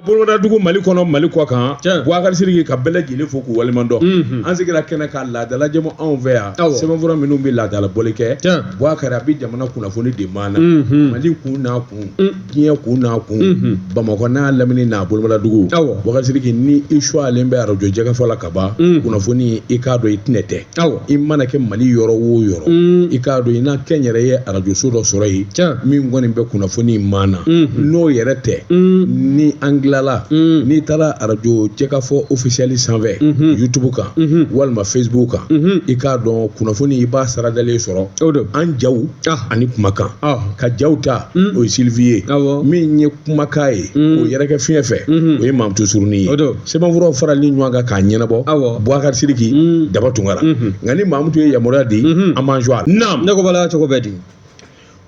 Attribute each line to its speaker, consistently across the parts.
Speaker 1: Bolodadugu Mali kɔnɔ Mali kɔ kan Bubakari Sidiki ka bɛɛ lajɛlen fo k'u waleɲuman dɔn an sigira kɛnɛ ka laadala jɛmu anw fɛ yan sɛbɛnfura minnu bɛ laadala bɔli kɛ Bubakari a bɛ jamana kunnafoni di maa na Mali kun n'a kun diɲɛ kun n'a kun Bamakɔ n'a lamini n'a bolodadugu Bubakari Sidiki ni i suwalen bɛ arajo jɛkafɔ la ka ban kunnafoni i k'a dɔn i tɛnɛ tɛ i mana kɛ Mali yɔrɔ o yɔrɔ i k'a dɔn i na kɛnyɛrɛye arajoso dɔ sɔrɔ yen min kɔni bɛ kunnafoni maa na n'o yɛrɛ tɛ ni an tilala n'i taara arajo jɛkafɔ officiel sanfɛ YouTube kan walima Facebook kan i k'a dɔn kunnafoni i b'a saradalen sɔrɔ an jaw ani kumakan ka jaw ta o ye Sylvie ye min ye kumakan ye k'o yɛrɛkɛ fiɲɛ fɛ o ye Mamutu Surunin ye sɛbɛnfuraw farali ɲɔgɔn kan k'a ɲɛnabɔ Bubakari Sidiki Daba Tunkara nka ni Mamutu ye yamaruya di an b'an jɔ a la.
Speaker 2: Ne ko bala cogo bɛ di.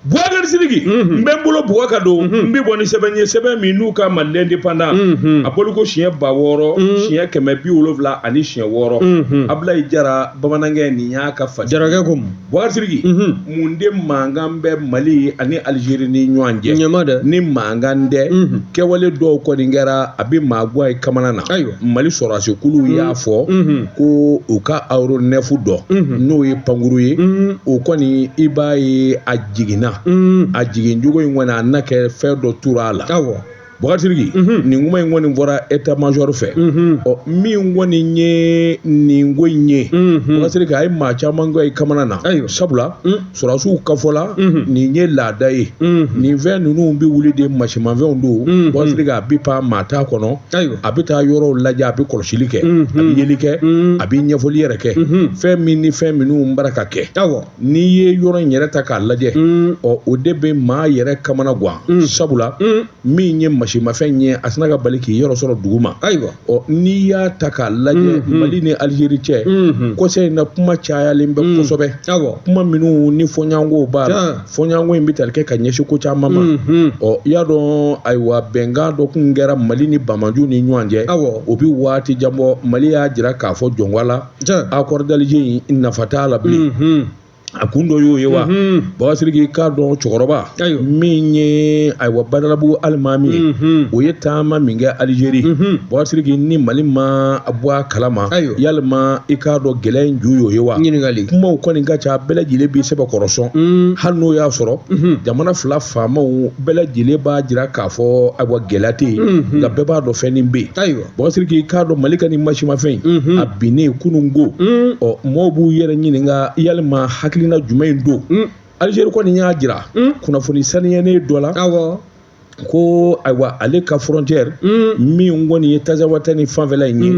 Speaker 1: Bubakari Sidiki n bɛ n bolo bugɔ ka don n bɛ bɔ ni sɛbɛn ye sɛbɛn min n'u k'a ma l'Indépendant a bɔliko siɲɛ 6000 siɲɛ 706 Abulayi Jara bamanankɛ nin y'a ka fa
Speaker 2: jarakɛ ko
Speaker 1: Bubakari Sidiki mun de mankan bɛ Mali ani Alizeri ni ɲɔgɔn cɛ
Speaker 2: ɲɛma dɛ
Speaker 1: ni mankan tɛ kɛwale dɔw kɔni kɛra a bɛ maa gwan i kamana na Mali sɔrɔdasikulu y'a fɔ ko u ka aéronef dɔ n'o ye pankuru ye o kɔni i b'a ye a jiginna a jigin cogo in kɔni a na kɛ fɛn dɔ tura a la Bubakari Sidiki nin kuma in kɔni fɔra état major fɛ ɔ min kɔni ye nin ko in ye Bubakari Sidiki a ye maa caman gwan i kamana na sabula sɔrɔdasiw ka fɔ la nin ye laada ye nin fɛn ninnu bɛ wuli de masimafɛnw don Bubakari Sidiki a bɛ pan maa t'a kɔnɔ a bɛ taa yɔrɔw lajɛ a bɛ kɔlɔsili kɛ a bɛ yeli kɛ a bɛ ɲɛfɔli yɛrɛ kɛ fɛn min ni fɛn minnu bara ka kɛ n'i ye yɔrɔ in yɛrɛ ta k'a lajɛ ɔ o de bɛ maa yɛrɛ kamana gan sabula min ye masimafɛn ye a sina ka bali k'i yɔrɔ sɔrɔ dugu ma
Speaker 2: ayiwa
Speaker 1: ɔ n'i y'a ta k'a lajɛ Mali ni Alizeri cɛ kɔsa in na kuma cayalen bɛ kosɛbɛ kuma minnu ni fɔɲɔgɔnkɔw b'a la fɔɲɔgɔnkɔ in bɛ tali kɛ ka ɲɛsin ko caman ma ɔ i y'a dɔn ayiwa bɛnkan dɔ kun kɛra Mali ni banbaanciw ni ɲɔgɔn cɛ o bɛ waati jan bɔ Mali y'a jira k'a fɔ jɔnwa la accord d'Alger in nafa t'a la bilen a kun dɔ y'o ye wa Bubakari Sidiki k'a dɔn cɛkɔrɔba min ye ayiwa Badalabugu alimami ye o ye taama min kɛ Alizeri Bubakari Sidiki ni Mali ma bɔ a kalama yalima i k'a dɔn gɛlɛya in ju y'o ye wa
Speaker 2: ɲininkali
Speaker 1: kumaw kɔni ka ca bɛɛ lajɛlen b'i sɛbɛkɔrɔ sɔn hali n'o y'a sɔrɔ jamana fila faamaw bɛɛ lajɛlen b'a jira k'a fɔ ayiwa gɛlɛya tɛ yen nka bɛɛ b'a dɔn fɛn nin bɛ yen
Speaker 2: ayiwa
Speaker 1: Bubakari Sidiki k'a dɔn Mali ka nin masimafɛn in a binnen kununko ɔ mɔɔw b'u yɛrɛ ɲininka yalima hakilina jumɛn in don Alizeri kɔni y'a jira kunnafoni saniyalen dɔ la ko ayiwa ale ka frontière min kɔni ye Tazawatani fanfɛla in ye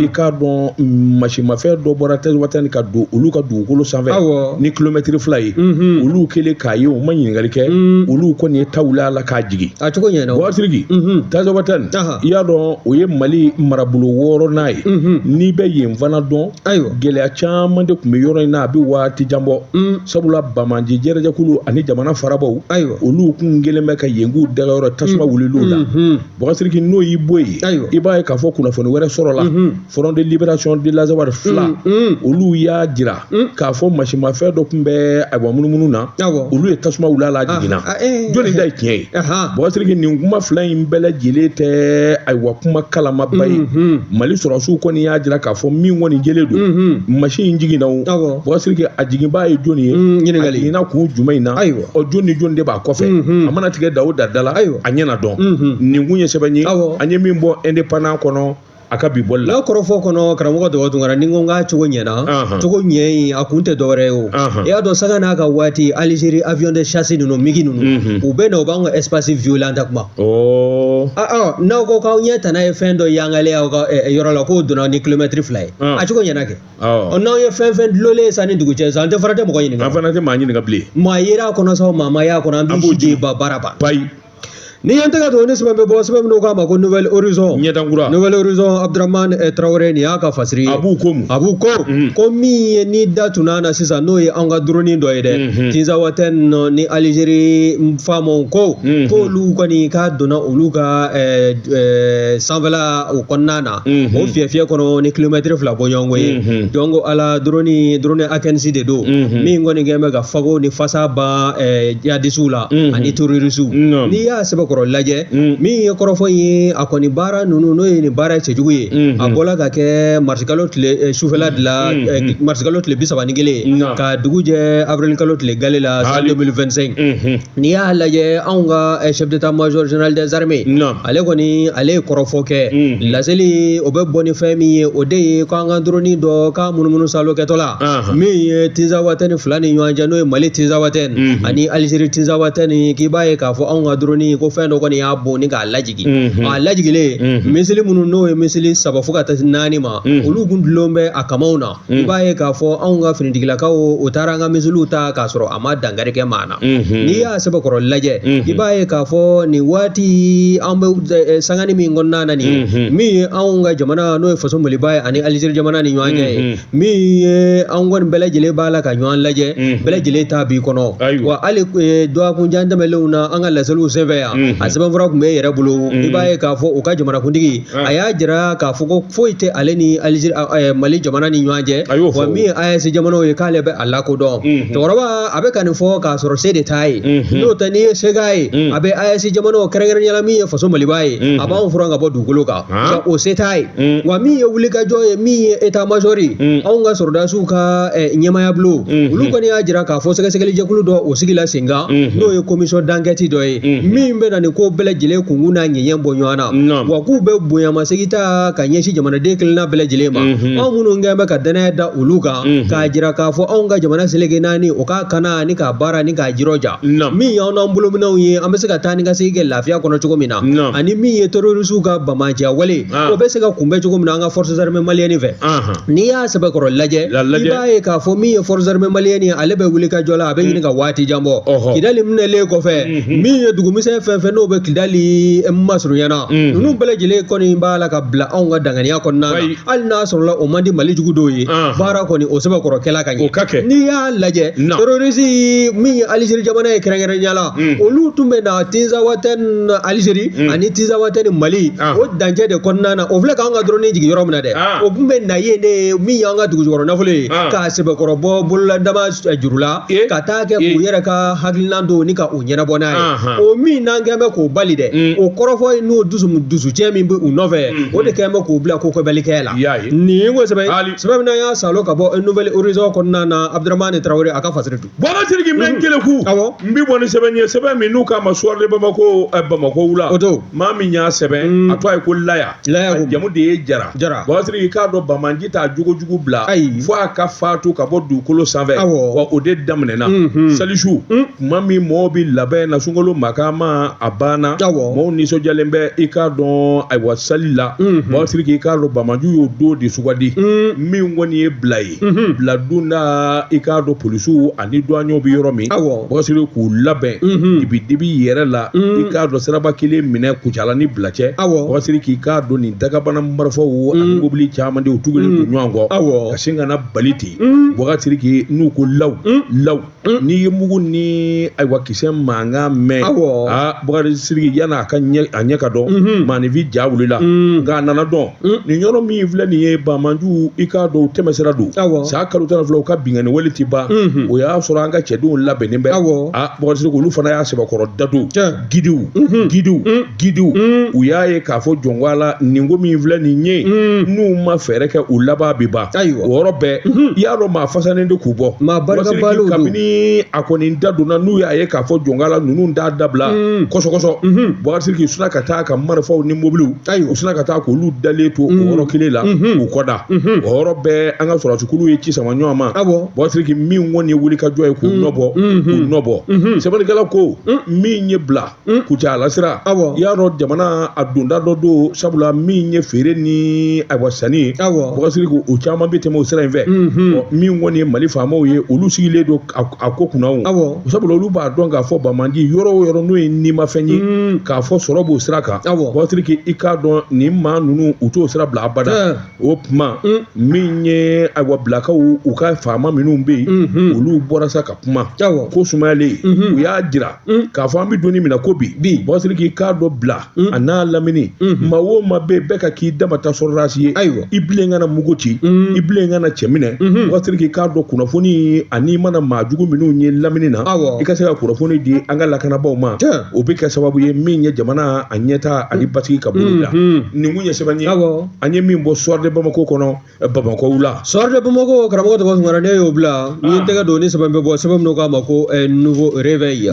Speaker 1: i k'a dɔn masimafɛn dɔ bɔra Tazawatani ka don olu ka dugukolo sanfɛ ni kilomɛtiri 2 ye olu kɛlen k'a ye u ma ɲininkali kɛ olu kɔni ye ta wuli a la k'a jigin
Speaker 2: a cogo ɲɛna
Speaker 1: Bubakari Sidiki Tazawatani i y'a dɔn o ye Mali marabolo 6nan ye n'i bɛ yen fana dɔn
Speaker 2: ayiwa
Speaker 1: gɛlɛya caman de tun bɛ yɔrɔ in na a bɛ waati jan bɔ sabula banbaanci jɛrɛjɛkulu ani jamana farabaw
Speaker 2: ayiwa
Speaker 1: olu kun kɛlen bɛ ka yen k'u dagayɔrɔ tasuma wulil'u la Bubakari Sidiki n'o y'i bɔ yen
Speaker 2: ayiwa
Speaker 1: i b'a ye k'a fɔ kunnafoni wɛrɛ sɔrɔla Front de libération de l'Azawad FLA olu y'a jira k'a fɔ masimafɛn dɔ tun bɛ ayiwa munumunu na olu ye tasuma wuli a la a jiginna jɔnni ta ye tiɲɛ ye Bubakari Sidiki nin kuma fila in bɛɛ lajɛlen tɛ ayiwa kuma kalamaba ye Mali sɔrɔdasiw kɔni y'a jira k'a fɔ min kɔni jɛlen don masi in jiginna o Bubakari Sidiki a jiginbaa ye jɔnni ye a jiginna kun jumɛn in na ɔ jɔn ni jɔn de b'a kɔfɛ a mana tigɛ da o da da la a ɲɛ na dɔn nin kun ye sɛbɛn ye an ye min bɔ Indépendant kɔnɔ a ka bi bɔli la
Speaker 2: n'a kɔrɔfɔ kɔnɔ karamɔgɔ Daba Tunkara ni n ko n k'a cogo ɲɛna cogo ɲɛ in a kun tɛ dɔwɛrɛ ye o i y'a dɔn sanga n'a ka waati Algérie avion de chasse ninnu MiG ninnu u bɛ na u b'an ka espace violer an tɛ kuma n'aw ko k'aw ɲɛ tana ye fɛn dɔ yangalen aw ka yɔrɔ la k'o donna ni kilomɛtiri 2 ye a cogo ɲɛna kɛ n'aw ye fɛn fɛn dulonlen ye sa ni dugu cɛ sa an tɛ fana tɛ mɔgɔ ɲininka
Speaker 1: an fana tɛ maa ɲininka bilen
Speaker 2: maa yera a kɔnɔ sa o maa ma y'a kɔnɔ an b'i si ba baara ban
Speaker 1: payi
Speaker 2: Ni ye n tɛgɛ don ni sɛbɛn bɛ bɔ sɛbɛn min k'a ma ko Nouvel Horizon
Speaker 1: ɲɛdankura
Speaker 2: Nouvel Horizon Abdramane Traoré nin y'a ka fasiri ye
Speaker 1: a b'u ko mun
Speaker 2: a b'u ko ko min ye ni da tunna na sisan n'o ye an ka drone dɔ ye dɛ Tinzawatɛn ni Algérie faamaw ko k'olu kɔni k'a donna olu ka sanfɛla o kɔnɔna na o fiyɛ fiyɛ kɔnɔ ni kilomɛtiri 2 bɔɲɔgɔnko ye donc ala drone drone Akinci de don min kɔni kɛlen bɛ ka fago ni fasa ban jihadisiw la ani terrorisiw n'i y'a sɛbɛn sɛbɛkɔrɔ lajɛ min ye kɔrɔfɔ ye a kɔni baara ninnu n'o ye nin baara cɛjugu ye a bɔla ka kɛ marisikalo tile sufɛla de la marisikalo tile 31 ka dugu jɛ avril kalo tile gale la san 2025. N'i y'a lajɛ anw ka chef d'état major général des armées ale kɔni ale ye kɔrɔfɔ kɛ laseli o bɛ bɔ ni fɛn min ye o de ye ko an ka drone dɔ k'a munumunu salo kɛtɔ la min ye Tinzawatɛni fila ni ɲɔgɔn cɛ n'o ye Mali Tinzawatɛni ani Alizeri Tinzawatɛni k'i b'a ye k'a fɔ anw ka drone ko fɛn dɔ kɔni y'a bon ni k'a lajigin a lajigilen misili minnu n'o ye misili saba fo ka taa se naani ma olu kun dulon bɛ a kamaw na i b'a ye k'a fɔ anw ka finitigilakaw o taara an ka misiliw ta k'a sɔrɔ a ma dankari kɛ maa na n'i y'a sɛbɛkɔrɔ lajɛ i b'a ye k'a fɔ nin waati an bɛ sangani min kɔnɔna na nin ye min ye anw ka jamana n'o ye faso Maliba ye ani Alizeri jamana ni ɲɔgɔn cɛ ye min ye an kɔni bɛɛ lajɛlen b'a la ka ɲɔgɔn lajɛ bɛɛ lajɛlen ta b'i kɔnɔ wa hali dɔgɔkun jan tɛmɛnlenw na an ka laseliw senfɛ yan a sɛbɛnfura tun bɛ yɛrɛ bolo i b'a ye k'a fɔ u ka jamanakuntigi a y'a jira k'a fɔ ko foyi tɛ ale ni Alizeri Mali jamana ni ɲɔgɔn cɛ wa min ye AES jamanaw ye k'ale bɛ a lakodɔn cɛkɔrɔba a bɛ ka nin fɔ k'a sɔrɔ se de t'a ye n'o tɛ n'i ye se k'a ye a bɛ AES jamanaw kɛrɛnkɛrɛnnenya la min ye faso Maliba ye a b'anw furan ka bɔ dugukolo kan nka o se t'a ye wa min ye wulikajɔ ye min ye état major ye anw ka sɔrɔdasiw ka ɲɛmaaya bulon olu kɔni y'a jira k'a fɔ sɛgɛsɛgɛli jɛkulu dɔ o sigila sen kan n'o ye commission d'enquête dɔ ye min bɛ na nin ko bɛɛ lajɛlen kunkun n'a ɲɛɲɛ bɔ ɲɔgɔn na wa k'u bɛ bonyamasegin ta ka ɲɛsin jamanaden kelenna bɛɛ lajɛlen ma anw minnu kɛn bɛ ka danaya da olu kan k'a jira k'a fɔ anw ka jamana seleke naani o k'a kana ni k'a baara ni k'a jirɔja min y'anw n'an bolominɛnw ye an bɛ se ka taa ni ka segin kɛ lafiya kɔnɔ cogo min na ani min ye terrorisiw ka banbaanciya wale o bɛ se ka kunbɛn cogo min na an ka forces armées maliennes fɛ n'i y'a sɛbɛkɔrɔ lajɛ i b'a ye k'a fɔ min ye forces armées maliennes ye ale bɛ wuli ka jɔ la a bɛ ɲini ka waati jan bɔ Kidali minɛlen kɔfɛ min ye dugumisɛn fɛn fɛn n'o bɛ Kidali masurunya na ninnu bɛɛ lajɛlen kɔni b'a la ka bila anw ka danganiya kɔnɔna na hali n'a sɔrɔla o man di Mali jugu dɔw ye baara kɔni o sɛbɛkɔrɔ kɛla ka ɲɛ n'i y'a lajɛ terroriste min ye Alizeri jamana ye kɛrɛnkɛrɛnnenya la olu tun bɛ na Tinzawatɛn Alizeri ani Tinzawatɛn Mali o dancɛ de kɔnɔna na o filɛ k'an ka drone jigin yɔrɔ min na dɛ o tun bɛ na yen de min y'an ka dugujukɔrɔ nafolo ye k'a sɛbɛkɔrɔ bɔ bololadama juru la ka taa kɛ k'u yɛrɛ ka hakilina don ni ka u ɲɛnabɔ n'a ye o min n'an kɛn bɛ k'o bali dɛ o kɔrɔfɔ in n'o dusucɛ min bɛ u nɔfɛ o de kɛn bɛ k'u bila ko kɛbalikɛ la nin ko sɛbɛn sɛbɛn min n'an y'a salo ka bɔ Nouvel Horizon kɔnɔna na Abdramane Traoré a ka fasiri don
Speaker 1: Bɔra Sidiki n bɛ n keleku
Speaker 2: awɔ
Speaker 1: n bɛ bɔ ni sɛbɛn ye sɛbɛn min n'u k'a ma Soir de Bamako Bamakɔ wula
Speaker 2: o don
Speaker 1: maa min y'a sɛbɛn a tɔgɔ ye ko Laya
Speaker 2: Laya
Speaker 1: a jamu de ye Jara
Speaker 2: Jara
Speaker 1: Bɔra Sidiki k'a dɔn banbaanci t'a jogojugu bila
Speaker 2: ayi
Speaker 1: fo a ka fatu ka bɔ dugukolo sanfɛ
Speaker 2: awɔ
Speaker 1: wa o de daminɛna salisu tuma min mɔgɔw bɛ labɛn na sunkalo makama a banna
Speaker 2: awɔ
Speaker 1: mɔgɔw nisɔndiyalen bɛ i k'a dɔn ayiwa sali la Bɔra Sidiki i k'a dɔn banbaanciw y'o don de sugandi min kɔni ye bila ye bila donda i k'a dɔn polisiw ani duwaɲɛw bɛ yɔrɔ min
Speaker 2: awɔ
Speaker 1: Bɔra Sidiki k'u labɛn dibi dibi yɛrɛ la i k'a dɔn siraba kelen minɛ Kucala ni bila cɛ
Speaker 2: awɔ
Speaker 1: Bɔra Sidiki i k'a dɔn nin dagabana marifaw ani mobili caman de u tugulen don ɲɔgɔn kɔ
Speaker 2: awɔ
Speaker 1: ka sin ka na bali ten Bɔra Sidiki n'u ko law law n'i ye mugu ni ayiwa kisɛ mankan mɛn
Speaker 2: awɔ
Speaker 1: aa Bɔra Sidiki yanni a ka ɲɛ a ɲɛ ka dɔn maaninfin ja wulila nka a nana dɔn nin yɔrɔ min filɛ nin ye banbaanciw i k'a dɔn u tɛmɛsira don
Speaker 2: awɔ
Speaker 1: san kalo 12 u ka binkanni wale ti ban o y'a sɔrɔ an ka cɛdenw labɛnnen bɛ
Speaker 2: awɔ
Speaker 1: aa Bɔra Sidiki olu fana y'a sɛbɛkɔrɔ dadon
Speaker 2: tiɲɛ
Speaker 1: gidiw gidiw gidiw u y'a ye k'a fɔ jɔnko la nin ko min filɛ nin ye n'u ma fɛɛrɛ kɛ u laban bi ban
Speaker 2: ayiwa
Speaker 1: o yɔrɔ bɛɛ i y'a dɔn maa fasanen de k'u bɔ
Speaker 2: maa barikabaliw don
Speaker 1: kabini a kɔni da donna n'u y'a ye k'a fɔ jɔnko la ninnu t'a dabila kɔsɔkɔsɔ Bɔra Sidiki sina ka taa ka marifaw ni mobiliw
Speaker 2: ayiwa
Speaker 1: u sina ka taa k'olu dalen to o yɔrɔ kelen la k'u kɔda o yɔrɔ bɛɛ an ka sɔrɔdasikulu ye ci sama ɲɔgɔn ma
Speaker 2: awɔ
Speaker 1: Bɔra Sidiki min kɔni ye wulikajɔ ye k'u nɔbɔ k'u nɔbɔ sɛbɛnnikɛla ko min ye bila Kucala sira
Speaker 2: awɔ
Speaker 1: i y'a dɔn jamana a donda dɔ don sabula min ye feere ni ayiwa sanni ye
Speaker 2: awɔ
Speaker 1: Bɔra Sidiki o caman bɛ tɛmɛ o sira in fɛ min kɔni ye Mali faamaw ye olu sigilen don a ko kunna o
Speaker 2: awɔ
Speaker 1: sabula olu b'a dɔn k'a fɔ banbaanci yɔrɔ o yɔrɔ n'o ye nimafɛn ye k'a fɔ sɔrɔ b'o sira kan
Speaker 2: awɔ
Speaker 1: Bɔra Sidiki i k'a dɔn nin maa ninnu u t'o sira bila abada o tuma min ye ayiwa bilakaw u ka faama minnu bɛ yen olu bɔra sa ka kuma ko sumayalen u y'a jira k'a fɔ an bɛ don min na ko bi
Speaker 2: bi
Speaker 1: Bɔra Sidiki k'a dɔn bila a n'a lamini maa o maa bɛ yen bɛɛ ka k'i damata sɔrɔdasi ye
Speaker 2: ayiwa
Speaker 1: i bilen kana mugu ci i bilen kana cɛ minɛ Bɔra Sidiki k'a dɔn kunnafoni ani i mana maa jugu minnu ye lamini na
Speaker 2: awɔ
Speaker 1: i ka se ka kunnafoni di an ka lakanabaaw ma o bɛ kɛ sababu ye min ye jamana a ɲɛta ani basigi ka bolo da. Nin kun ye sɛbɛn ye an ye min bɔ Soir de Bamako kɔnɔ, Bamakɔ wula.
Speaker 2: Soir de Bamako, karamɔgɔ Daba Tunkara, ne y'o bila n ye tɛgɛ don ni sɛbɛn bɛ bɔ, sɛbɛn min k'a ma ko Nouveau Réveil.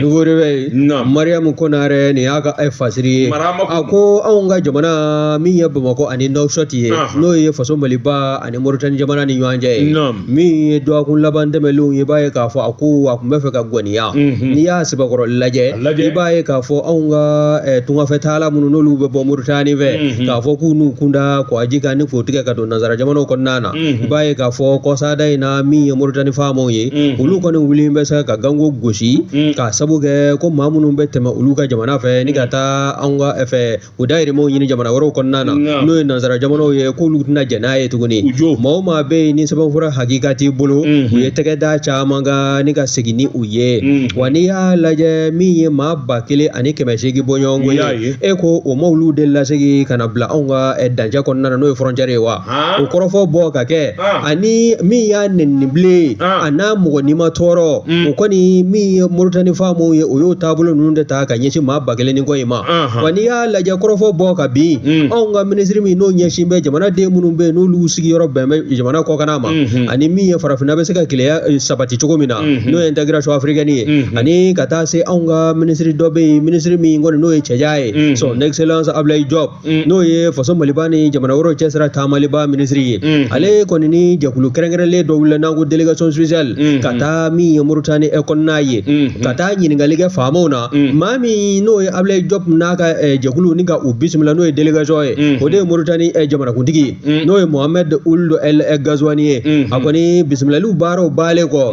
Speaker 2: Nouveau Réveil, Mariam Konare nin y'a ka fasiri ye. A ko anw ka jamana min ye Bamakɔ ani Nouakchott ye, n'o ye faso Maliba ani Mauritanie jamana ni ɲɔgɔn cɛ ye, min ye dɔgɔkun laban tɛmɛnlenw ye, i b'a ye k'a fɔ a ko a tun bɛ fɛ ka gɔniya. N'i y'a sɛbɛkɔrɔ lajɛ, i b'a ye k'a fɔ anw ka tungafɛtaala minnu n'olu bɛ bɔ Mauritanie fɛ, k'a fɔ k'u n'u kunda kɔgɔji kan ni k'o tigɛ ka don nansara jamanaw kɔnɔna na, i b'a ye k'a fɔ kɔsada in na, min ye Mauritanie faamaw ye, olu kɔni wulilen bɛ se ka ganko gosi, k'a sabu kɛ ko maa minnu bɛ tɛmɛ olu ka jamana fɛ ni ka taa anw ka fɛ u dayirimɛw ɲini jamana wɛrɛw kɔnɔna na, n'o ye nansara jamanaw ye, k'olu tɛna jɛn n'a ye tuguni. Maa o maa bɛ yen ni sɛbɛnfura hakika t'i bolo, u ye tɛgɛ da caman kan ni ka segin ni u ye. Wa n'i y'a lajɛ, min ye maa 1800 bɔɲɔgɔnko ye, e ko o ma olu de lasegin ka na bila anw ka dancɛ kɔnɔna na, n'o ye frontière ye wa? O kɔrɔfɔ bɔ ka kɛ, ani min y'a nɛni bilen a n'a mɔgɔ nima tɔɔrɔ, o kɔni min ye Mauritanie faamaw ye, o y'o taabolo ninnu de ta ka ɲɛsin maa 1000 ni kɔ in ma. Wa n'i y'a lajɛ, kɔrɔfɔ bɔ ka bin, anw ka minisiri min n'o ɲɛsin bɛ jamanaden minnu bɛ yen n'olu sigiyɔrɔ bɛn bɛ jamana kɔkanna ma, ani min ye farafinna bɛ se ka kelenya sabati cogo min na, n'o ye intégration africaine ye, ani ka taa se anw ka minisiri dɔ bɛ yen, minisiri min kɔni n'o ye cɛja ye, son excellence Ablaye Diop, n'o ye faso Maliba ni jamana wɛrɛw cɛsira taamaliba minisiri ye, ale kɔni ni jɛkulu kɛrɛnkɛrɛnlen dɔ wulila n'an ko délégation spéciale, ka taa min ye Mauritanie kɔnɔna ye, ka taa ɲininkali kɛ faamaw na. Maa min n'o ye Ablaye Diop n'a ka jɛkulu ni ka u bisimila, n'o ye délégation ye, o de ye Mauritanie jamanakuntigi ye, n'o ye Mohamed Ould El Ghazouani ye. A kɔni bisimilaliw baaraw baalen kɔ,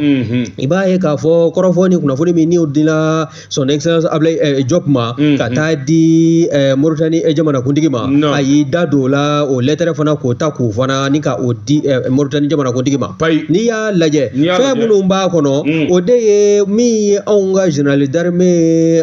Speaker 2: i b'a ye k'a fɔ kɔrɔfɔ ni kunnafoni min n'o dila son excellence Ablaye Diop ma ka taa di Mauritanie jamanakuntigi ma, a y'i da don o la, o lɛtɛrɛ fana k'o ta k'o fana ni ka o di Mauritanie jamanakuntigi ma. N'i y'a lajɛ, fɛn minnu b'a kɔnɔ, o de ye min ye anw ka général d'armée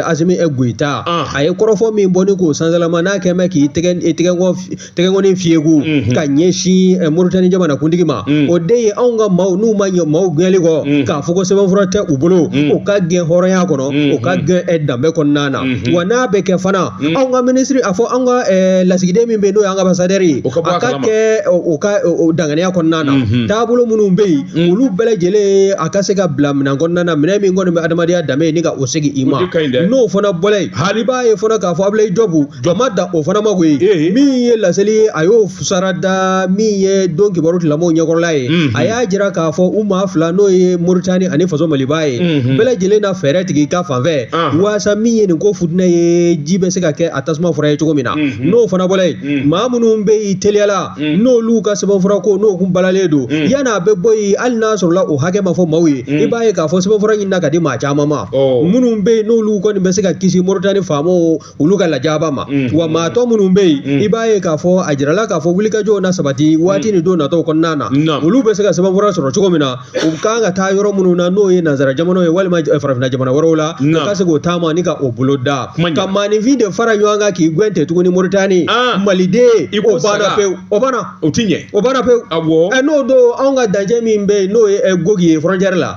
Speaker 2: Assimi Goïta, a ye kɔrɔfɔ min bɔ ni k'o sansalama n'a kɛn bɛ k'i tɛgɛnkɔni fiyegu ka ɲɛsin Mauritanie jamanakuntigi ma, o de ye anw ka maaw n'u ma ɲɛ maaw gɛnli kɔ k'a fɔ ko sɛbɛnfura tɛ u bolo, u ka gɛn hɔrɔnya kɔnɔ, u ka gɛn danbe kɔnɔna na. Wa n'a bɛ kɛ fana, anw ka minisiri, a fɔ anw ka lasigiden min bɛ yen n'o y'an ka ambassadeur ye, a ka kɛ o ka danganiya kɔnɔna na. Taabolo minnu bɛ yen, olu bɛɛ lajɛlen a ka se ka bila minɛn kɔnɔna na, minɛn min kɔni bɛ adamadenya danbe ye ni ka o segin i ma. N'o fana bɔra yen, i b'a ye fana k'a fɔ Ablaye Diop a ma dan o fana ma koyi. Min ye laseli ye, a y'o sara da min ye don kibaru tigilamɔgɔw ɲɛkɔrɔla ye, a y'a jira k'a fɔ u maa fila, n'o ye Mauritanie ani faso Maliba ye, bɛɛ lajɛlen na fɛɛrɛ tigɛ ka fan fɛ, waasa min ye nin ko futinɛ ye, ji bɛ se ka kɛ a tasuma fura ye cogo min na. N'o fana bɔra yen, maa minnu bɛ yen teliyala n'olu ka sɛbɛnfura ko n'o kun balalen don, yanni a bɛ bɔ yen, hali n'a sɔrɔla o hakɛ ma fɔ maaw ye, i b'a ye k'a fɔ sɛbɛnfura ɲinina ka di maa caman ma, minnu bɛ yen n'olu kɔni bɛ se ka kisi Mauritanie faamaw olu ka lajaba ma. Wa maa tɔ minnu bɛ yen, i b'a ye k'a fɔ a jirala k'a fɔ wulikajɔw na sabati waati ni don nataw kɔnɔna na, olu bɛ se ka sɛbɛnfura sɔrɔ cogo min na, u kan ka taa yɔrɔ minnu na, n'o ye nansara jamanaw ye walima farafinna jamana wɛrɛw la, u ka se k'o taama ni ka o bolo da ka maaninfin de fara ɲɔgɔn kan k'i gɛn ten tuguni Moritani maliden, o banna pewu, o banna.
Speaker 1: O ti ɲɛ.
Speaker 2: O banna pewu.
Speaker 1: Awɔ.
Speaker 2: N'o don, anw ka dancɛ min bɛ yen, n'o ye Gogi ye frontière la,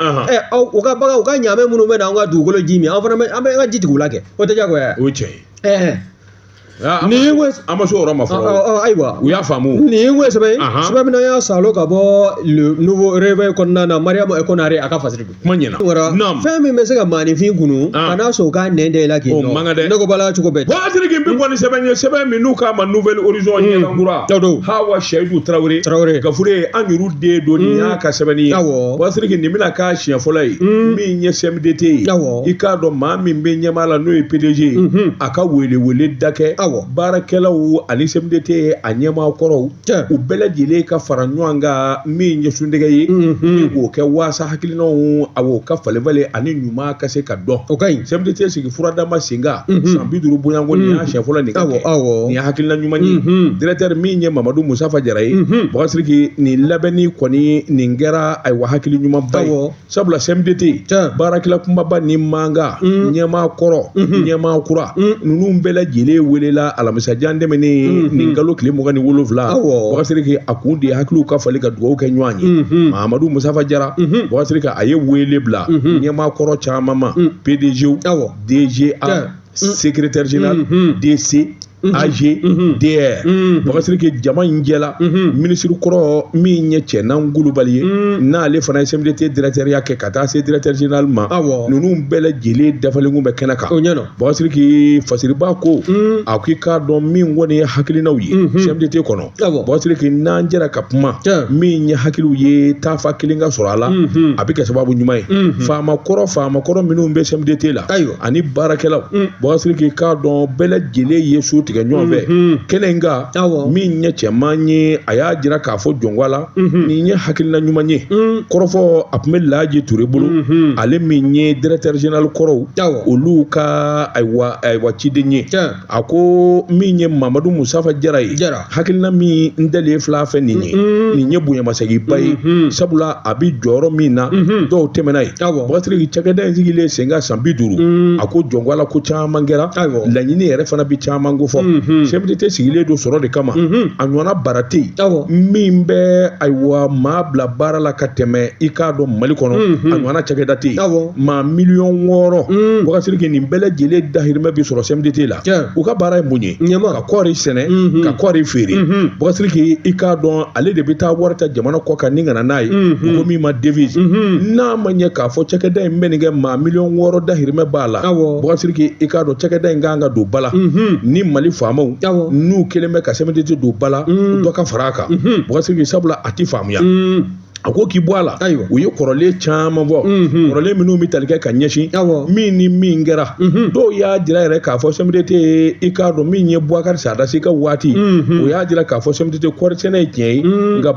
Speaker 2: aw u ka bagan, u ka ɲaamɛ minnu bɛ na an ka dugukolo ji min, an fana bɛ an bɛ an ka ji tigɛ u la kɛ, o tɛ diyagoya ye.
Speaker 1: O ye tiɲɛ ye.
Speaker 2: Nin ye
Speaker 1: an ma se o yɔrɔ ma fɔlɔ.
Speaker 2: Ayiwa.
Speaker 1: U y'a faamu.
Speaker 2: Nin ye sɛbɛn ye, sɛbɛn min y'an salo ka bɔ le nouveau réveil kɔnɔna na, Mariam Konare a ka fasiri don.
Speaker 1: Kuma ɲɛna.
Speaker 2: Fɛn min bɛ se ka maaninfin kunu, kana sɔn k'a nɛn da i la k'i
Speaker 1: nɔ. O man kan dɛ.
Speaker 2: Ne ko bala cogo bɛɛ.
Speaker 1: Waatiri n bɛ bɔ ni sɛbɛn ye, sɛbɛn min n'u k'a ma Nouvel Horizon, ɲɛdankura. Hawa Seyidu Tarawele.
Speaker 2: Tarawele.
Speaker 1: Gafure an yɛrɛ den don, nin y'a ka sɛbɛnni ye.
Speaker 2: Awɔ.
Speaker 1: Waatiri nin bɛna k'a siɲɛ fɔlɔ ye. Min ye CMDT ye.
Speaker 2: Awɔ.
Speaker 1: I k'a dɔn maa min bɛ ɲɛmaa la, n'o ye PDG ye. A ka welewele da kɛ.
Speaker 2: Awɔ.
Speaker 1: Baarakɛlaw ani CMDT a ɲɛmaa kɔrɔw. U bɛɛ lajɛlen ka fara ɲɔgɔn kan, min ye sundɛgɛ ye. Ni k'o kɛ waasa hakilinaw awɔ ka falen falen ani ɲuman ka se ka dɔn.
Speaker 2: O ka ɲi.
Speaker 1: CMDT sigi furadama sen kan. San 50 bonyanko nin y'a siɲɛ fɔlɔ nin ka kɛ nin ye hakilina ɲuman ye. Directeur min ye Mamadu Musafa Jara ye, Bubakari Sidiki, nin labɛnni kɔni nin kɛra ayiwa hakili ɲumanba ye, sabula CMDT baarakɛla kunbaba ni manga ɲɛmaa kɔrɔ, ɲɛmaa kura ninnu bɛɛ lajɛlen welela alamisa jan tɛmɛnen nin kalo tile 27. Bubakari Sidiki, a kun de ye hakiliw ka falen ka dugawu kɛ ɲɔgɔn ye. Mamadu Musafa Jara, Bubakari Sidiki, a ye wele bila ɲɛmaa kɔrɔ caman ma, PDG, DGA, secrétaire général, DC, AG, DR. Bubakari Sidiki, jama in jɛla minisiri kɔrɔ min ye Cɛnan Kulubali ye, n'ale fana ye CMDT directeur ya kɛ ka taa se directeur général ma, ninnu bɛɛ lajɛlen dafalen kun bɛ kɛnɛ kan. Bubakari Sidiki, Fasiriba ko a ko i k'a dɔn min kɔni ye hakilinaw ye CMDT kɔnɔ. Bubakari Sidiki, n'an jɛra ka kuma, min ye hakiliw ye taafa kelen ka sɔrɔ a la, a bɛ kɛ sababu ɲuman ye. Faama kɔrɔ minnu bɛ CMDT la ani baarakɛlaw, Bubakari Sidiki, k'a dɔn bɛɛ lajɛlen ye so tigɛ ɲɔgɔn fɛ kɛnɛ in kan. Min ye cɛman ye, a y'a jira k'a fɔ jɔnko la nin ye hakilina ɲuman ye. Kɔrɔfɔ a tun bɛ Laji Ture bolo, ale min ye directeur général kɔrɔw olu ka ayiwa ciden ye. A ko min ye Mamadu Musafa Jara ye, hakilina min n dalen fila fɛ nin ye, nin ye bonyamasegin-ba ye, sabula a bɛ jɔyɔrɔ min na dɔw tɛmɛna yen. Bubakari Sidiki, cakɛda in sigilen sen kan san 50, a ko jɔnko la ko caman kɛra, laɲini yɛrɛ fana bɛ caman ko fɔ. CMDT sigilen don sɔrɔ de kama, a ɲɔgɔnna bara tɛ yen min bɛ ayiwa maa bila baara la ka tɛmɛ i k'a dɔn Mali kɔnɔ, a ɲɔgɔnna cakɛda tɛ yen. Maa 6 miliyɔn, Bubakari Sidiki, nin bɛɛ lajɛlen dahirimɛ bɛ sɔrɔ CMDT la. U ka baara ye mun ye? Ka kɔɔri sɛnɛ, ka kɔɔri feere. Bubakari Sidiki, i k'a dɔn ale de bɛ taa wari ta jamana kɔ kan ni ka na n'a ye, u ko min ma devise. N'a ma ɲɛ k'a fɔ cakɛda in bɛ nin kɛ, maa 6 miliyɔn dahirimɛ b'a la. Bubakari Sidiki, i k'a dɔn cakɛda in kan ka don ba la ni Mali faamaw n'u kɛlen bɛ ka CMDT don ba la, dɔ ka fara a kan. Bubakari Sidiki, sabula a ti faamuya. A ko k'i bɔ a la, u ye kɔrɔlen caman fɔ, kɔrɔlen minnu bɛ tali kɛ ka ɲɛsin min ni min kɛra. Dɔw y'a jira yɛrɛ k'a fɔ CMDT, i k'a dɔn min ye Bubakari Sadasi ka waati, o y'a jira k'a fɔ CMDT kɔɔri sɛnɛ ye tiɲɛ ye, nka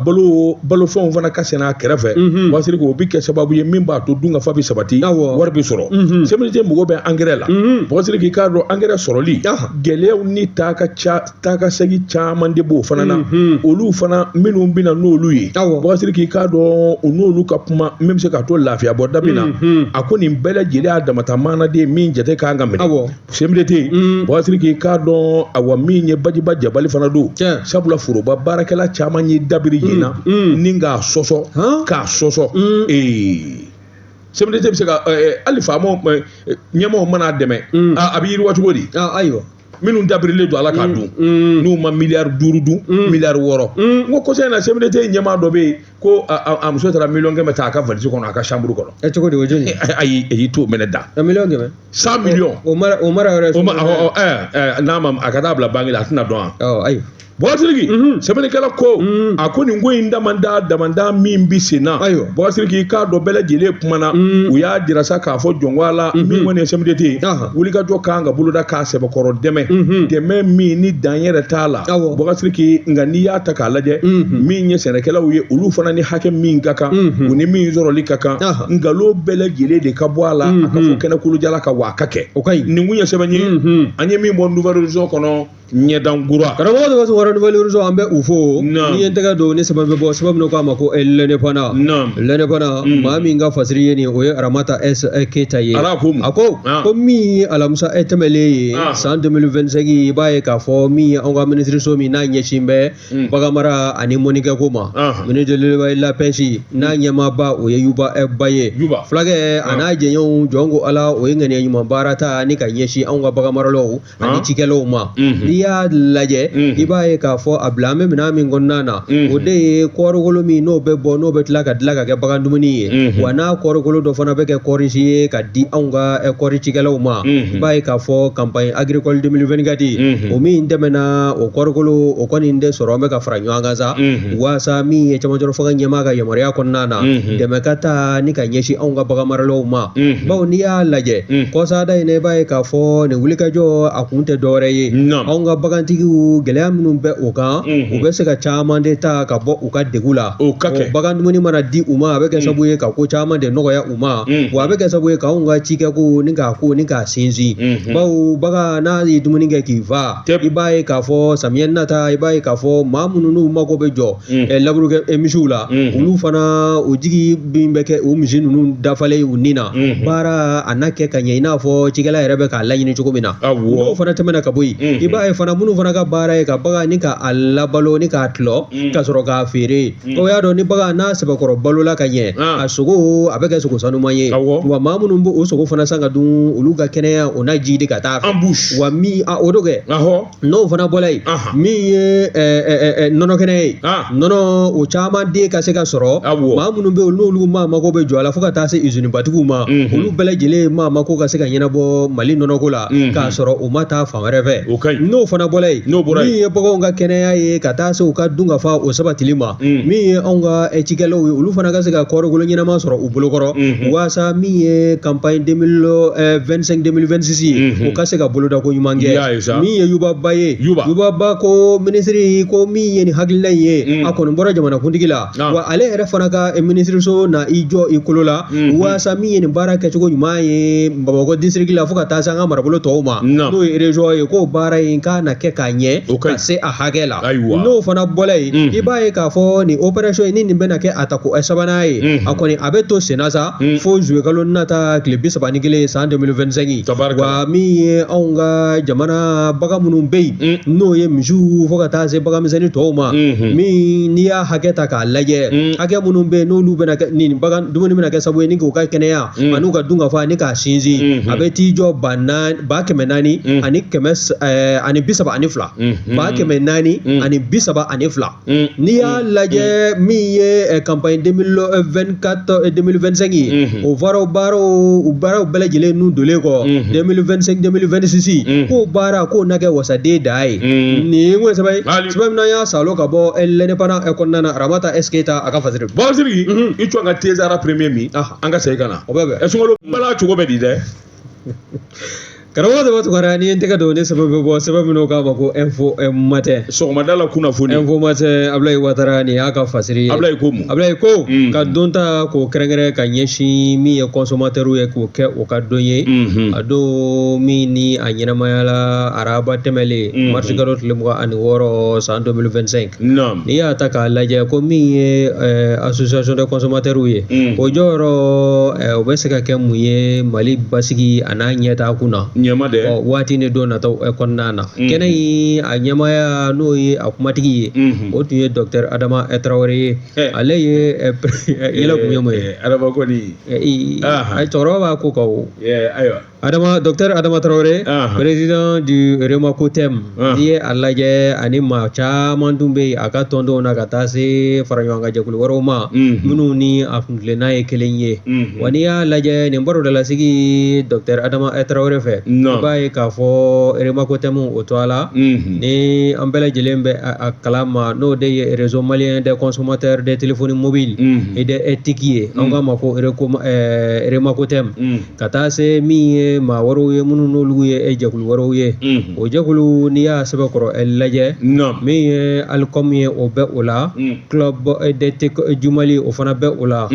Speaker 1: balofɛnw fana ka sɛnɛ a kɛrɛfɛ. Bubakari Sidiki, o bɛ kɛ sababu ye min b'a to dunkafa bɛ sabati, wari bɛ sɔrɔ. CMDT mago bɛ angɛrɛ la. Bubakari Sidiki, i k'a dɔn angɛrɛ sɔrɔli gɛlɛyaw ni taa ka segin caman de b'o fana na, olu fana minnu bɛ na n'olu ye. Bubakari Sidiki, i k'a dɔn u n'olu ka kuma min bɛ se k'a to lafiya bɔ da min na. A ko nin bɛɛ lajɛlen y'a damata maanaden min jate kan ka minɛ CMDT. Bubakari Sidiki, i k'a dɔn awa min ye Bajiba Jabali fana don, sabula foroba baarakɛla caman ye dabiri yen na ni k'a sɔsɔ k'a sɔsɔ. CMDT bɛ se ka hali faamaw ɲɛmaaw mana dɛmɛ, a bɛ yiriwa cogo di?
Speaker 2: Ayiwa,
Speaker 1: minnu dabirilen don ala k'a dun, n'u ma miliyari 5 dun, miliyari 6. N ko kɔsa in na CMDT ɲɛmaa dɔ bɛ yen ko a muso taara 100 miliyɔn ta a ka valise kɔnɔ, a ka chambre kɔnɔ.
Speaker 2: Cogo di o jɔn ye?
Speaker 1: Ayi, ayi, t'o minɛ da.
Speaker 2: 100 miliyɔn?
Speaker 1: 100 miliyɔn.
Speaker 2: O mara o mara yɔrɔ
Speaker 1: ye. O ma n'a ma a ka taa bila banque la, a tɛna dɔn wa?
Speaker 2: Ayiwa.
Speaker 1: Bubakari Sidiki, sɛbɛnnikɛla ko a ko nin ko in damanda min bi sen na. Bubakari Sidiki, i k'a dɔn bɛɛ lajɛlen kumana, u y'a jira sa k'a fɔ jɔnko la min kɔni ye CMDT ye, wulikajɔ kan ka boloda k'a sɛbɛkɔrɔ dɛmɛ, dɛmɛ min ni dan yɛrɛ t'a la. Bubakari Sidiki, nka n'i y'a ta k'a lajɛ, min ye sɛnɛkɛlaw ye, olu fana ni hakɛ min ka kan, u ni min sɔrɔli ka kan, nkalon bɛɛ lajɛlen de ka bɔ a la, a ka fɔ kɛnɛkolojala kan wa a ka kɛ.
Speaker 2: O ka ɲi.
Speaker 1: Nin kun ye sɛbɛn ye an ye min bɔ Nouvel Horizon kɔnɔ, ɲɛdankura.
Speaker 2: Karamɔgɔ de b'a sɔrɔ Nouvel Horizon, an bɛ u fo. N'i ye n tɛgɛ don ni sɛbɛn bɛ bɔ, sɛbɛn min k'a ma ko L'Indépendant. L'Indépendant, maa min ka fasiri ye nin, o ye Aramata S Keyita ye.
Speaker 1: A
Speaker 2: ko ko min ye alamisa tɛmɛlen ye san 2025, i b'a ye k'a fɔ min ye anw ka minisiriso min n'a ɲɛsin bɛ baganmara ani mɔnikɛko ma, ministre de l'élevage et de la pêche, n'a ɲɛmaaba o ye Yuba Ba ye. Fulakɛ a n'a jɛɲɔgɔnw, jɔn ko Ala, o ye ŋaniya ɲuman baara ta ni ka ɲɛsin anw ka baganmaralaw ani cikɛlaw ma. N'i y'a lajɛ, i b'a ye k'a fɔ a bila an bɛ minɛn min kɔnɔna na, o de ye kɔɔrikolo min n'o bɛ bɔ, n'o bɛ tila ka dilan ka kɛ bagan dumuni ye, wa n'a kɔɔrikolo dɔ fana bɛ kɛ kɔɔrisi ye ka di anw ka kɔɔri cikɛlaw ma. I b'a ye k'a fɔ campagne agricole 2024, o min tɛmɛna, o kɔɔrikolo o kɔni de sɔrɔ an bɛ ka fara ɲɔgɔn kan sa, waasa min ye cɛmancɛ fanga ɲɛmaa ka yamaruya kɔnɔna na, dɛmɛ ka taa ni ka ɲɛsin anw ka baganmaralaw ma. Bawo n'i y'a lajɛ kɔsada in na, i b'a ye k'a fɔ nin wulikajɔ a kun tɛ dɔwɛrɛ ye anw Anw ka bagantigiw gɛlɛya minnu bɛ o kan, u bɛ se ka caman de ta ka bɔ u ka degun la.
Speaker 1: O ka kɛ.
Speaker 2: Bagan dumuni mana di u ma, a bɛ kɛ sababu ye ka ko caman de nɔgɔya u ma, wa a bɛ kɛ sababu ye k'anw ka cikɛko ni k'a ko ni k'a sinsin, bawo bagan n'a ye dumuni kɛ k'i fa, i b'a ye k'a fɔ samiyɛ nata, i b'a ye k'a fɔ maa minnu n'u mako bɛ jɔ laburu kɛ misiw la, olu fana o jigi min bɛ kɛ o misi ninnu dafalen u ni na, baara a na kɛ ka ɲɛ i n'a fɔ cikɛla yɛrɛ bɛ k'a laɲini cogo min na. N'o fana tɛmɛna ka bɔ yen, i b'a ye fana minnu fana ka baara ye ka bagan ni k'a labalo ni k'a tulɔ ka sɔrɔ k'a feere, o y'a dɔn ni bagan n'a sɛbɛkɔrɔ balola ka ɲɛ, a sogo a bɛ kɛ sogo sanuman ye, wa maa minnu b'o o sogo fana san ka dun, olu ka kɛnɛya o na jidi ka taa fɛ. Wa min o do kɛ, n'o fana bɔra yen, min ye nɔnɔ kɛnɛ ye, nɔnɔ o caman den ka se ka sɔrɔ, maa minnu bɛ yen n'olu maa mako bɛ jɔ a la, fo ka taa se izinibatigiw ma, olu bɛɛ lajɛlen maa mako ka se ka ɲɛnabɔ Mali nɔnɔko la k'a sɔrɔ u ma taa fan wɛrɛ fɛ. N'o fana bɔra yen, min ye baganw ka kɛnɛya ye ka taa se u ka dunkafa o sabatili ma, min ye anw ka cikɛlaw ye, olu fana ka se ka kɔɔrikolo ɲɛnama sɔrɔ u bolokɔrɔ, waasa min ye campagne 2025 2026 ye, o ka se ka boloda ko ɲuman kɛ. Min ye Yuba Ba ye, Yuba Ba ko minisiri ko min ye nin hakilina in ye, a kɔni bɔra jamanakuntigi la, wa ale yɛrɛ fana ka minisiriso na i jɔ i kolo la, waasa min ye nin baara kɛcogo ɲuman ye Bamakɔ district la fo ka taa se an ka marabolo tɔw ma, n'o ye région ye, k'o baara in k'a na kɛ k'a ɲɛ ka se a hakɛ la. N'o fana bɔra yen, i b'a ye k'a fɔ nin opération in ni nin bɛna kɛ a tako sabanan ye, a kɔni a bɛ to senna sa fo juillet kalo nata tile 31 san 2025. Wa min ye anw ka jamana bagan minnu bɛ yen, n'o ye misiw fo ka taa se bagan misɛnnin tɔw ma, min n'i y'a hakɛ ta k'a lajɛ, hakɛ minnu bɛ yen n'olu bɛna kɛ nin bagan dumuni bɛna kɛ sababu ye ni k'u ka kɛnɛya an'u ka dunkafa ni k'a sinsin, a bɛ t'i jɔ 400 432, 432. N'i y'a lajɛ min ye campagne 2024 2025 ye, o baaraw baaraw u baaraw bɛɛ lajɛlen nun donlen kɔ, 2025 2026 k'o baara k'o na kɛ wasaden da ye. Nin ye sɛbɛn ye, sɛbɛn min n'an y'a salo ka bɔ L'Indépendant kɔnɔna na, Ramata S Keyita a ka fasiri.
Speaker 1: Baba Sidiki, i to an ka Tezara premier min, an ka segin ka na.
Speaker 2: O bɛ bɛn.
Speaker 1: Ɛ sunkalo bala cogo bɛ di dɛ?
Speaker 2: Karamɔgɔ Daba Tunkara, n'i ye n tɛgɛ don ne sɛbɛn bɛ bɔ, sɛbɛn minnu k'a ma ko Info Matin.
Speaker 1: Sɔgɔmada la kunnafoni.
Speaker 2: Info Matin, Abulayi Watara nin y'a ka fasiri ye.
Speaker 1: Abulayi ko mun?
Speaker 2: Abulayi ko ka don ta k'o kɛrɛnkɛrɛn ka ɲɛsin min ye consommateur ye, k'o kɛ o ka don ye. A don min ni a ɲɛnamayala araba tɛmɛlen, mars kalo tile 26 san 2025.
Speaker 1: Naam.
Speaker 2: N'i y'a ta k'a lajɛ ko min ye association des consommateurs ye, o jɔyɔrɔ o bɛ se ka kɛ mun ye Mali basigi a n'a ɲɛtaa kun na?
Speaker 1: Ɲɛma dɛ.
Speaker 2: Ɔ waati ni don nataw kɔnɔna na. Kɛnɛ in a ɲɛmaaya n'o ye a kumatigi ye, o tun ye docteur Adama Traoré ye. Ale ye yɛlɛ kun ye mun ye?
Speaker 1: Adama kɔni.
Speaker 2: A cɛkɔrɔba b'a ko kan o.
Speaker 1: Ayiwa.
Speaker 2: Adama, docteur Adama Traoré, président du Remacotem. N'i ye a lajɛ ani maa caman tun bɛ yen a ka tɔndenw na ka taa se faraɲɔgɔnkan jɛkulu wɛrɛw ma, minnu ni a kuntilenna ye kelen ye. Wa n'i y'a lajɛ nin barodalasigi docteur Adama Traoré fɛ, i b'a ye k'a fɔ Remacotem o to a la, ni an bɛɛ lajɛlen bɛ a kalama, n'o de ye Réseau malien des consommateurs de téléphonie mobile et des TIC ye, an k'a ma ko Remacotem, ka taa se min ye maa wɛrɛw ye minnu n'olu ye jɛkulu wɛrɛw ye. O jɛkulu n'i y'a sɛbɛkɔrɔ lajɛ, min ye Alicom ye o bɛ o la, Club des TIC du Mali o fana bɛ o la,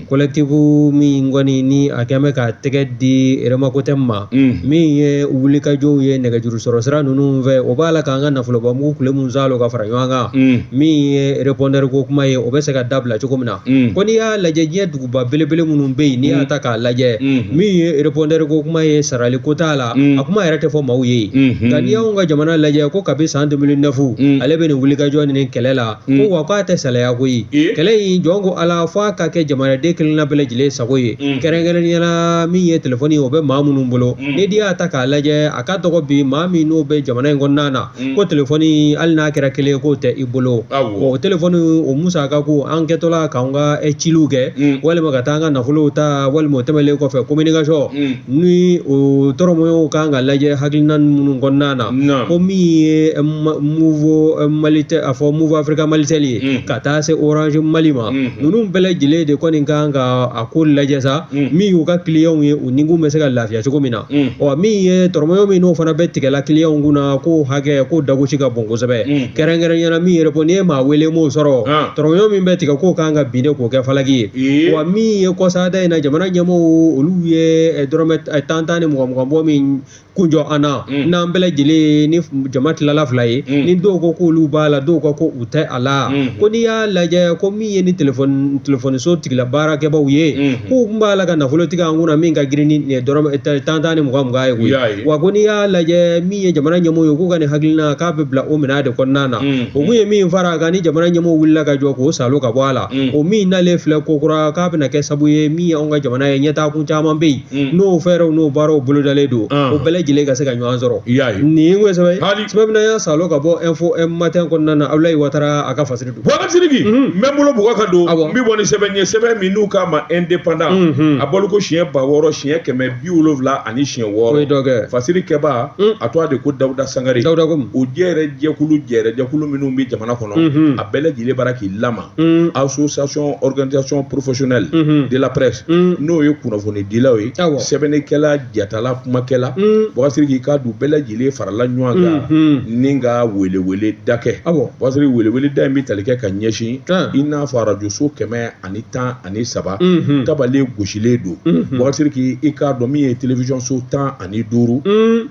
Speaker 2: collectif min kɔni ni a kɛn bɛ ka tɛgɛ di Remacotem ma, min ye wulikajɔw ye nɛgɛjuru sɔrɔ sira ninnu fɛ, o b'a la k'an ka nafolobamugu kule mun salo ka fara ɲɔgɔn kan, min ye répondeur ko kuma ye, o bɛ se ka dabila cogo min na. Ko n'i y'a lajɛ diɲɛ duguba belebele minnu bɛ yen, n'i y'a ta k'a lajɛ, min ye répondeur ko kuma ye, sarali ko t'a la, a kuma yɛrɛ tɛ fɔ maaw ye. Nka n'i y'anw ka jamana lajɛ ko kabi san 2009 ale bɛ nin wulikajɔ ni kɛlɛ la, ko wa k'a tɛ salaya koyi. Kɛlɛ in jɔn ko Ala fo a ka kɛ jamanaden kelenna bɛɛ lajɛlen sago ye, kɛrɛnkɛrɛnnenya la min ye telefɔni ye, o bɛ maa minnu bolo. Ni di y'a ta k'a lajɛ, a ka dɔgɔ bi maa min n'o bɛ jamana in kɔnɔna na ko telefɔni hali n'a kɛra kelen ye k'o tɛ i bolo. O telefɔni o musaka ko an kɛtɔla k'an ka ciliw kɛ, walima ka taa an ka nafolow ta, walima o tɛmɛnen kɔfɛ communication ni o tɔrɔmɔɲɔw kan ka lajɛ hakilina minnu kɔnɔna na, ko min ye Moov Malitel, a fɔ Moov Africa Malitel ye, ka taa se Orange Mali ma, ninnu bɛɛ lajɛlen de kɔni kan ka a ko lajɛ sa, min y'u ka kiliyanw ye, u nikun bɛ se ka lafiya cogo min na. Ɔ min ye tɔrɔmɔɲɔ min n'o fana bɛ tigɛla kiliyanw kunna, k'o hakɛ k'o dagosi ka bon kosɛbɛ, kɛrɛnkɛrɛnnenya la min yɛrɛ ko n'i ye maa wele m'o sɔrɔ, tɔrɔmɔɲɔ min bɛ tigɛ k'o kan ka bin de k'o kɛ falaki ye. Wa min ye kɔsada in na, jamana ɲɛmɔgɔw olu ye dɔrɔmɛ tan tan ni mugan mugan bɔ min kun jɔ an na, n'an bɛɛ lajɛlen ni jama tilala fila ye, ni dɔw ko k'olu b'a la, dɔw ko ko u tɛ a la, ko n'i y'a lajɛ ko min ye ni telefɔniso tigila baarakɛbaw ye, k'u kun b'a la ka nafolo tigɛ an kunna min ka girin ni dɔrɔmɛ tan tan ni mugan mugan ye koyi. Wa ko n'i y'a lajɛ min ye jamana ɲɛmɔgɔw ye, k'u ka nin hakilina k'a bɛ bila o minɛn de kɔnɔna na. O kun ye min fara a kan, ni jamana ɲɛmɔgɔw wulila ka jɔ k'o salo ka bɔ a la, o min nalen filɛ ko kura k'a bɛna kɛ sababu ye min ye anw ka jamana ye ɲɛtaakun caman bɛ yen, n'o fɛɛrɛw n'o baaraw bolodalen don, o bɛɛ lajɛlen ka se ka ɲɔgɔn sɔrɔ. Nin ye sɛbɛn sɛbɛn min y'a salo ka bɔ Info Matin kɔnɔna na, Abulayi Watara a ka fasiri don.
Speaker 1: Boubacar Sidiki, n bɛ n bolo bugɔ ka don, n bɛ bɔ ni sɛbɛn ye, sɛbɛn min n'u k'a ma Indépendant, a bɔli ko siɲɛ 6706.
Speaker 2: O ye dɔ kɛ.
Speaker 1: Fasiri kɛba a tɔgɔ de ko Dawuda Sangare.
Speaker 2: Dawuda komi.
Speaker 1: O jɛrɛjɛkulu minnu bɛ jamana kɔnɔ, a bɛɛ lajɛlen bara k'i lama. Association organisation professionnelle de la presse, n'o ye kunnafonidilaw ye, sɛbɛnnikɛla, jatala, kumakɛla, Boubacar Sidiki k'a dun bɛɛ lajɛlen farala ɲɔgɔn kan ni ka welewele da kɛ. Boubacar Sidiki, welewele da in bɛ tali kɛ ka ɲɛsin i n'a fɔ arajoso 113 tabalen gosilen don. Boubacar Sidiki, i k'a dɔn min ye télévision so 15,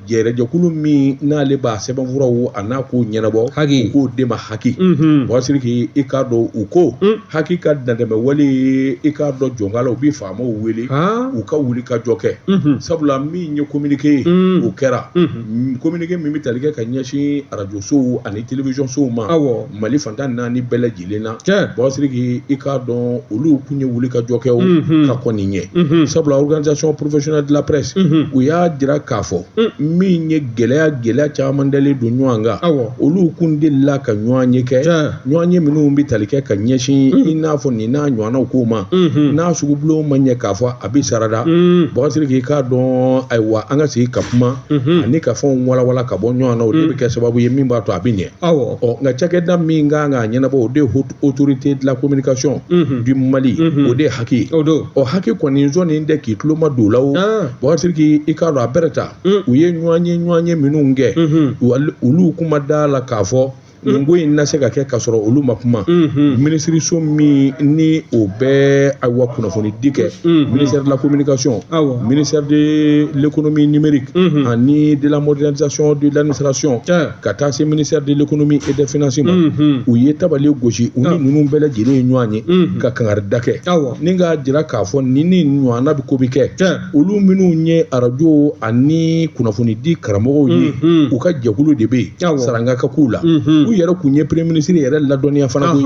Speaker 1: jɛrɛjɛkulu min n'ale b'a sɛbɛnfuraw a n'a ko ɲɛnabɔ, u k'o de ma HAQUI. Boubacar Sidiki, i k'a dɔn u ko HAQUI ka dantɛmɛ wale, i k'a dɔn jɔnkala u bɛ faamaw wele u ka wuli ka jɔ kɛ, sabula min ye communiqué ye, o kɛra communiqué min bɛ tali kɛ ka ɲɛsin arajosow ani télévision sow ma Mali fantan naani bɛɛ lajɛlen na. Boubacar Sidiki, i k'a dɔn olu kun ye wuli ka jɔ kɛ o ka kɔn nin ɲɛ, sabula organisation professionnelle de la presse u y'a jira k'a fɔ min ye gɛlɛya caman dalen don ɲɔgɔn kan, olu kun delila ka ɲɔgɔn ye kɛ, ɲɔgɔn ye minnu bɛ tali kɛ ka ɲɛsin i n'a fɔ nin n'a ɲɔgɔnnaw kow ma, n'a sugubulon ma ɲɛ k'a fɔ a bɛ sarada. Boubacar Sidiki, i k'a dɔn ayiwa an ka sigi ka kuma ani ka fɛnw walawala ka bɔ ɲɔgɔn na, o de bɛ kɛ sababu ye min b'a to a bɛ ɲɛ. Ɔ nka cakɛda min kan k'a ɲɛnabɔ, o de ye haute autorité de la communication du Mali, o de ye HAQUI ye. Ɔ HAQUI kɔni sɔnni tɛ k'i tulo ma don o la o. Boubacar Sidiki, i k'a dɔn a bɛrɛ ta u ye ɲɔgɔn ye minnu kɛ, olu kuma da la k'a fɔ nin ko in na se ka kɛ k'a sɔrɔ olu ma kuma. Minisiriso min ni o bɛ ayiwa kunnafoni di kɛ, ministère de la communication, ministère de l'économie numérique ani de la modernisation de l'administration, ka taa se ministère de l'économie et des finances ma, u ye tabali gosi u ni ninnu bɛɛ lajɛlen ye ɲɔgɔn ye ka kangari da kɛ, ni k'a jira k'a fɔ nin ni ɲɔgɔnna bɛ ko bɛ kɛ. Olu minnu ye arajo ani kunnafoni di karamɔgɔw ye, u ka jɛkulu de bɛ yen, saranga ka k'u la. U yɛrɛ kun ye premier ministre yɛrɛ ladɔnniya fana koyi,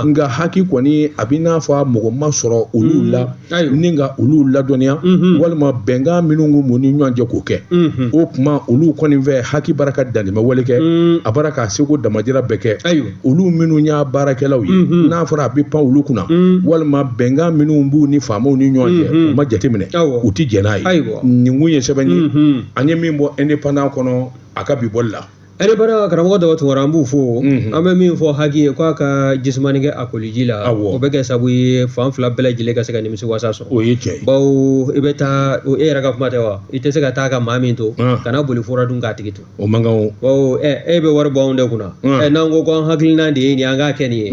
Speaker 1: nka HAQUI kɔni a bɛ n'a fɔ mɔgɔ ma sɔrɔ olu la ni ka olu ladɔnniya, walima bɛnkan minnu kun b'u ni ɲɔgɔn cɛ k'o kɛ. O tuma olu kɔni fɛ HAQUI bara ka dantɛmɛ wale kɛ, a bara k'a seko damajira bɛɛ kɛ. Olu minnu y'a baarakɛlaw ye, n'a fɔra a bɛ pan olu kunna, walima bɛnkan minnu b'u ni faamaw ni ɲɔgɔn cɛ, u ma jateminɛ, u ti jɛn n'a ye. Nin kun ye sɛbɛn ye an ye min bɔ Indépendant kɔnɔ a ka bi bɔli la.
Speaker 2: Indépendant karamɔgɔ Daba Tunkara, an b'u fo. An bɛ min fɔ HAQUI ye, k'a ka jisumani kɛ a koliji la, o bɛ kɛ sababu ye fan fila bɛɛ lajɛlen ka se ka nimisi wasa sɔrɔ.
Speaker 1: O ye tiɲɛ ye.
Speaker 2: Bawo i bɛ taa, e yɛrɛ ka kuma tɛ wa, i tɛ se ka taa ka maa min to kana boli fura dun k'a tigi to.
Speaker 1: O man kan o.
Speaker 2: Bawo e bɛ wari bɔ anw de kunna. N'an ko ko an hakilina de ye nin ye, an k'a kɛ nin ye.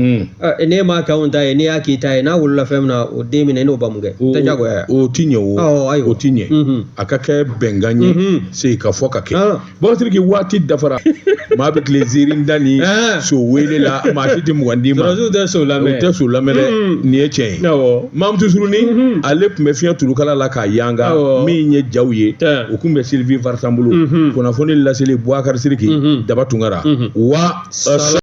Speaker 2: N'e m'a kɛ anw ta ye, n'i y'a k'i ta ye, n'a wolola fɛn min na, o den minɛ n'o ba mun kɛ. Tɛ jagoya.
Speaker 1: O ti ɲɛ o. O ti ɲɛ. A ka kɛ bɛnkan ye, segin ka fɔ ka kɛ. Boubacar Sidiki, waati dafara, maa bɛ tile ziiri da ni so wele la, maa si tɛ 20 d'i ma.
Speaker 2: Sɔrɔdasiw tɛ so lamɛn.
Speaker 1: U tɛ so lamɛn dɛ, nin ye tiɲɛ ye. Mamutu Surunin, ale tun bɛ fiɲɛ turukala la k'a yanga, min ye jaw ye, o tun bɛ Sylvie Vartan bolo. Kunnafoni laseli Boubacar Sidiki, Daba Tunkara wa.